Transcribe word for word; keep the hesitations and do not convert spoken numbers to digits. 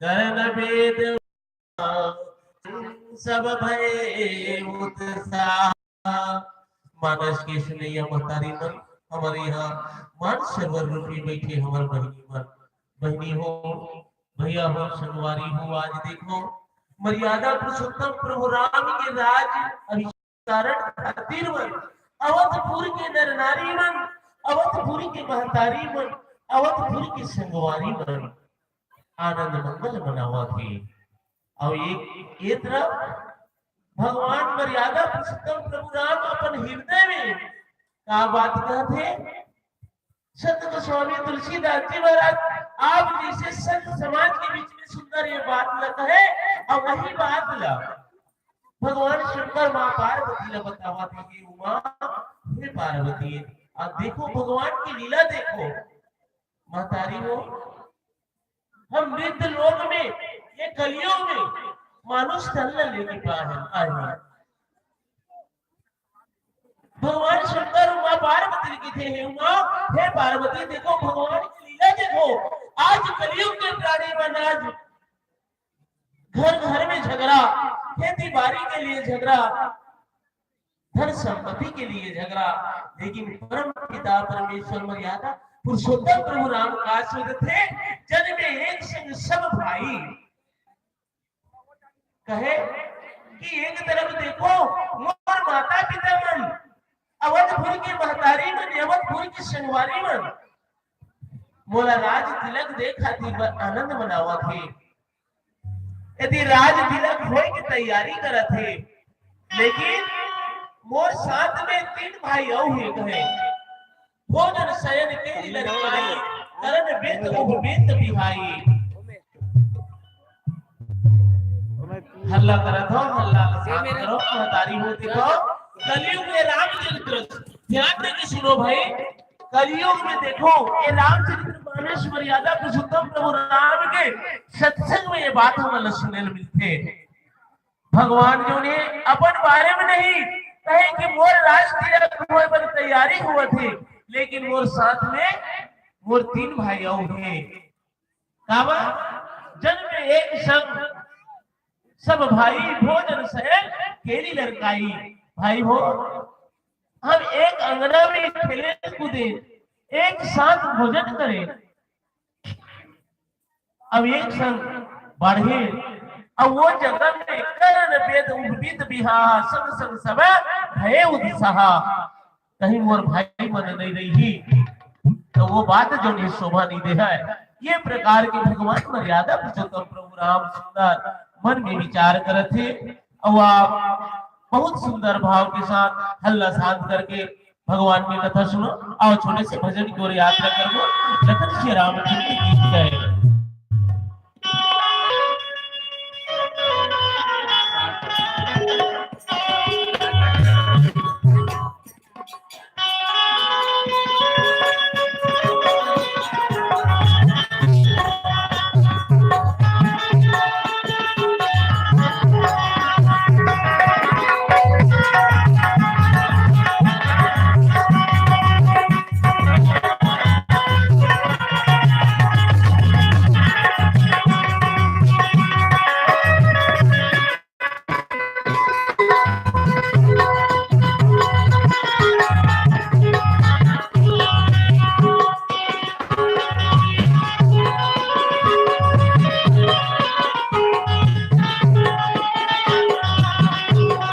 करण वेद सब भय उत्साह। मानस के सुनैया महतारी मन, हमर यहाँ मान सरोवर रूपी बैठे हमर बहिनी मन, बहिनी हो, भैया हो, संगवारी हो, आज देखो मर्यादा पुरुषोत्तम प्रभु राम के राज अभिषेक कारण खातिर मन, अवधपुर के नर नारी मन, अवधपुर के महतारी मन, अवधपुर के संगवारी मन आनंद मंगल मनावत हे। अउ एक, एक तरफ भगवान मर्यादा पुरुषोत्तम प्रभु राम अपन हृदय में का बात कहत हे? संत गोस्वामी तुलसीदास जी महाराज, आप जैसे संत समाज के बीच में सुंदर ये बात न कहे, और वही बात ला भगवान शंकर माँ पार्वती ला बतावत हे कि उमा, हे पार्वती, अब देखो भगवान की लीला देखो। महतारी हो, हम मृत लोक में, ये कलियुग में मानुष तन ला लेके पाए हैं, आए हैं। भगवान शंकर उमा पार्वती की थे, हे उमा, हे पार्वती, देखो भगवान की लीला देखो। आज कलयुग के प्राणी मन आज घर घर में झगड़ा, खेती बाड़ी के लिए झगड़ा, धन संपत्ति के लिए झगड़ा, लेकिन परम पिता परमेश्वर मर्यादा पुरुषोत्तम प्रभु राम का सुध थे, जन में एक संग सब भाई। कहे कि एक तरफ देखो मोर माता पिता मन, अवधपुर के महतारी मन, अवधपुर के संगवारी मन मोला राज तिलक दे खातिर बर आनंद मनावत हे। यदि राज तिलक होए के तैयारी करत हे, लेकिन मोर साथ में तीन भाई अउ हे कहे, भोजन शयन केलि लरिकाई, करण वेद उपवीत बिहाई। हल्ला करत हो, हल्ला शांत करो, महतारी हो देखो, कलयुग में रामचरित्र, ध्यान दे के सुनो भाई, कलयुग में देखो ये रामचरित्र मानस मर्यादा पुरुषोत्तम प्रभु राम के सत्संग में ये बात हमन ला सुने ल मिलथे। भगवान जो ने अपन बारे में नहीं कहे कि मोर राज तिलक होए बर तैयारी होवत हे, लेकिन मोर साथ में मोर तीन भाई अउ हे। काबर? जन में एक संग सब भाई, भोजन शयन केलि लरिकाई। भाई हो, हम एक अंगना में खेले कूदे, एक साथ भोजन करे, अब एक संग बढ़े, अब वो जगह में करण वेद उपवीत बिहाई, संग संग सब भय उत्साह। कहीं मोर भाई मन नहीं रही तो वो बात जो नहीं शोभा नहीं दे है। ये प्रकार की भगवान मर्यादा पुरुषोत्तम प्रभु राम सुंदर मन में विचार करत हे। अब आप बहुत सुंदर भाव के साथ हल्ला शांत करके भगवान की कथा सुनो। आओ छोटे से भजन की ओर यात्रा करबो। लखन श्री रामचंद्र की जय।